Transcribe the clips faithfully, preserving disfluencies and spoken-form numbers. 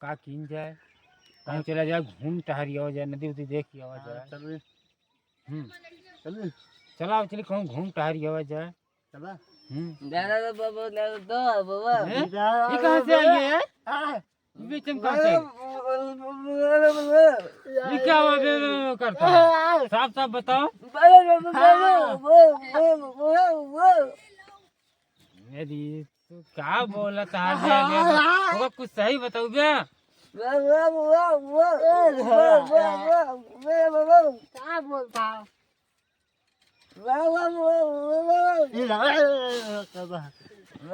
का कीन जाए, कहूँ चला जाए, घूम टहरी आवा जाए, नदी उदी देख के आवा हाँ, जाए। चल रे। हम्म। चल रे। चला, चली कहूँ घूम टहरी आवा जाए। चला। हम्म। दादा, दादा, बाबा, दादा, दो, बाबा। हैं? दादा, ये कहाँ से आई है? हाँ। ये बेचैन कहाँ से आई? ये क्या हुआ, बे, बे, बे करता है? साफ साफ बताओ। मेरी, तू का बोलत है बे, बे, बे? ओका कुछ सही बताऊ बे। का बोलता है?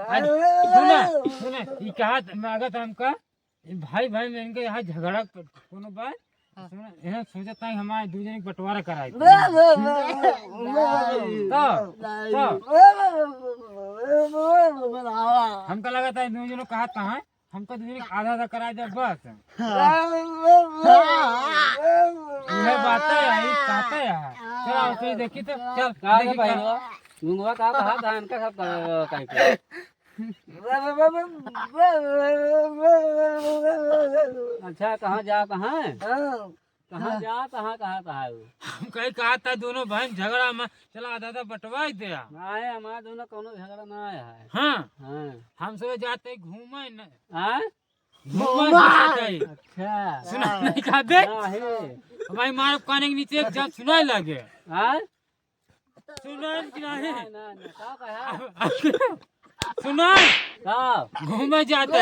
अरे, सुना, सुना, ई कहा त-, मैं अगर हमका, ई भाई, भाई में इनके यहाँ झगड़ा क-, कोनो बात, हाँ। सुना, यहाँ सोचत है हमारे दू जने के बंटवारा कराए दे। तो, तो, हमका लगा था दू जने कहा था, हमका दू जने आधा आधा कराए दे बस। हाँ। यह बात है, यही बात है यार। चल, आओ, कोई देखी तो, चल, का रे देखी भाई, का। गुंगवा का कहा था, इनका सब का, का, का, अच्छा, कहाँ जा, कहाँ है? हाँ। कहाँ हाँ। जा, कहाँ, कहाँ, कहाँ है वो? हम कहीं कहा था, दोनों बहन झगड़ा में, चला, दादा, बंटवाई दे। नहीं, हमारे दोनों कोनो झगड़ा ना आया है। हाँ। हाँ। हम सब जाते घूमे न। हाँ? घूमे घूमे। जाते। अच्छा। सुना नहीं खाते? नहीं। हमारी मार काने के नीचे एक जब सुनाई लगे। हाँ? सुनाई कि नहीं? ना, ना, ना, का कहा? सुनाई। का? घूमे जाते।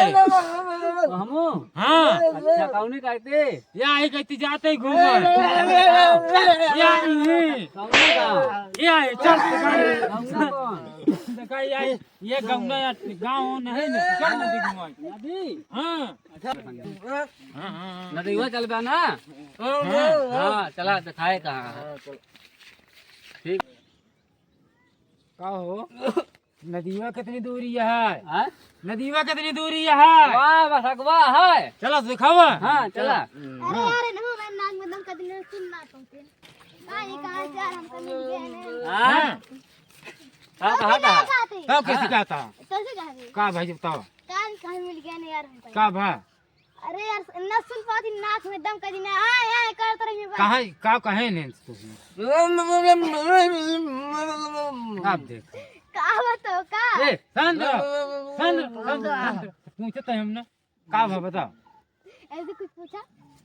हमू? हाँ। अच्छा, कौनी कहते? या ही कहती जाते ही घूमे। या ही। कौनी का? या ही, चल, कौनी कौन? देखा, या ही, ये गाँव में, गाँव नहीं ना, चल नदी घुमाई। नदी? हाँ। अच्छा। हाँ, हाँ, हाँ। नदीवा चल बा ना? हाँ। हाँ, चला, दिखाए कहाँ है। हाँ, चल। ठीक। का हो? नदीवा कितनी दूरी है? हाँ? नदीवा कितनी दूरी है? वाह, बस अगवा है। चला, दिखावा। हाँ, चला। अरे यार, इन्हों मैं नाक में दम कर दिया, सुन ना पाते। का ये कहाँ से यार हमको मिल गया है? हाँ? हाँ। का कहा था? कहाँ से? तब कैसे हाँ। कहा था? कैसे कहा रे? का भाई बताओ? का कहाँ मिल गया ना यार हमको? का भा? अरे यार, ना सुन पाती, नाक में दम कर दी ना। आए, आए, कर तो रही है बात। कहाँ, का कहे ने तू? आप देख। का बताओ, का? ए, शांत रहो, शांत रहो, शांत रहो, शांत रहो। पूछे तो हम ना, का भा बताओ? ऐसे कुछ पूछा?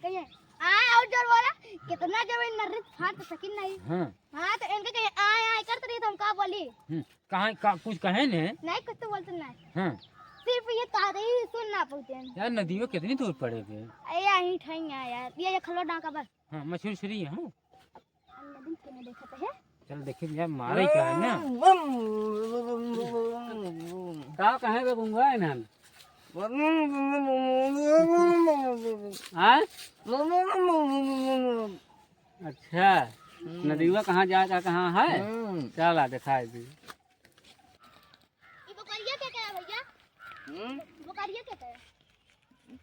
कहिए, आए और जोर बोला, कितना जोर में नर्रित फाट तो सकिन नहीं। हाँ। हाँ, तो इनके कहिए, आए, आए, कर तो रही, तो हम का बोली? हम्म। कहाँ, का, कुछ कहे ने? नहीं, कुछ तो बोलते नहीं। हाँ। सिर्फ ये तारे ही सुन ना पाते हैं। यार, नदियो कितनी दूर पड़े थे? अरे, यहीं ठइया यार, ये, ये खलो डाका बस। हाँ, मछली उछली है, हाँ? हम नदी के नहीं देखते हैं। चल, देखिए यार, मारे क्या है ना? का कहे बे गुंगा है ना? हाँ? अच्छा, हम्म। नदिया कहाँ जाए का, कहाँ है? हम्म। चला, दिखाई दी। ये बकरिया के क्या है भैया? हम्म? बकरिया के क्या है?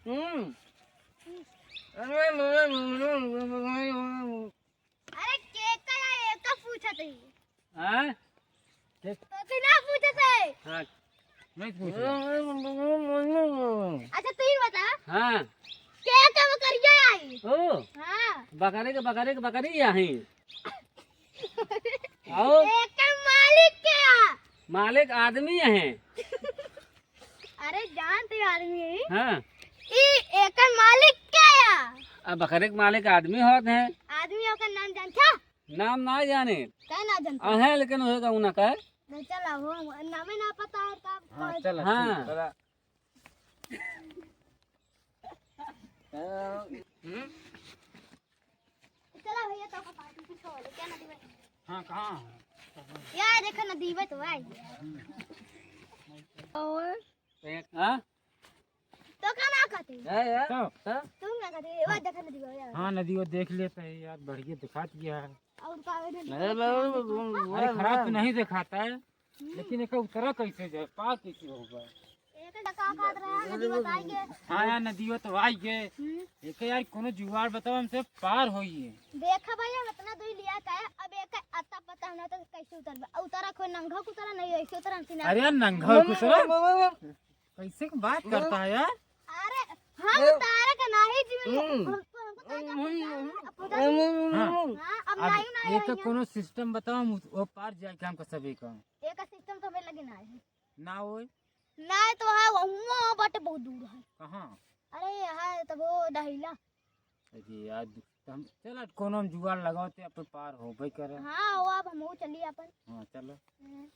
हम्म। अरे, अरे, के का या, एका पूछत ही? हाँ? तो ती ना पूछत है। हाँ। नहीं पूछ रहा। अच्छा, तू ही बता। हाँ। के का बकरिया आई? ओ। हाँ। बकरे के, बकरे के, बकरी आई। आओ। एकर मालिक के आ? मालिक आदमी है। अरे जानते आदमी है। हाँ। ई एकर मालिक के आ? अब बकरे के मालिक आदमी होत हैं। आदमी ओकर नाम जानता? नाम ना जाने। काहे ना जानता? आहे लेकिन वही कहूँ ना कहे। नहीं चला, वो नामे ना पता है तब हाँ, कहे। चला, हाँ। ठीक, चला। हम्म? चला भैया, तो का पार्टी पीछे वाले क्या नदी में? हाँ, कहाँ है? यार, देखो नदी में तो आई। और हाँ? तो का ना कहते? है यार? तो? हाँ? तुम ना कहते? वो देखो नदी में यार। हाँ, नदी वो देख लेते हैं यार, बढ़िया दिखात गया है। और का अरे, अरे, खराब तो नहीं दिखाता है। हम्म। लेकिन एका उतरा कैसे जाए, पार कैसे होगा? एक टका काट रहा है, नदी बताई के। हाँ यार, नदियो तो आई गे। हम्म। एक यार कोनो जुगाड़ बताओ, हमसे पार होइए। देखा भाई, हम इतना दूर लिया का है, अब एक अत्ता पता ना तो कैसे उतरबे। उतरा कोई नंगा उतरा नहीं, ऐसे उतरा हमसे ना। अरे यार, नंगा उतरा? कैसे की बात करता है यार? अरे, हम ए, तारा के नाही जी, हम्म। हम तो, हमको तारा के हम्म, पता है, हम्म, अब पता हम्म, नहीं। हम्म, हाँ। हम्म। हाँ, अब अब नहीं, नहीं एक आई है। कोनो सिस्टम बताओ, हम उस, वो पार जाए काम का सभी का। एक सिस्टम तो हमें लगे ना है। ना होए। ना तो है, वो हुआ बाटे बहुत दूर है। कहाँ? अरे यहाँ है तब वो डहिला। अरे यार, दु-, तो हम चल आज कोनो हम जुगाड़ लगाओ ते अपन पार होबे करे। हाँ, वो अब हम चली अपन। हाँ, चलो। हम्म।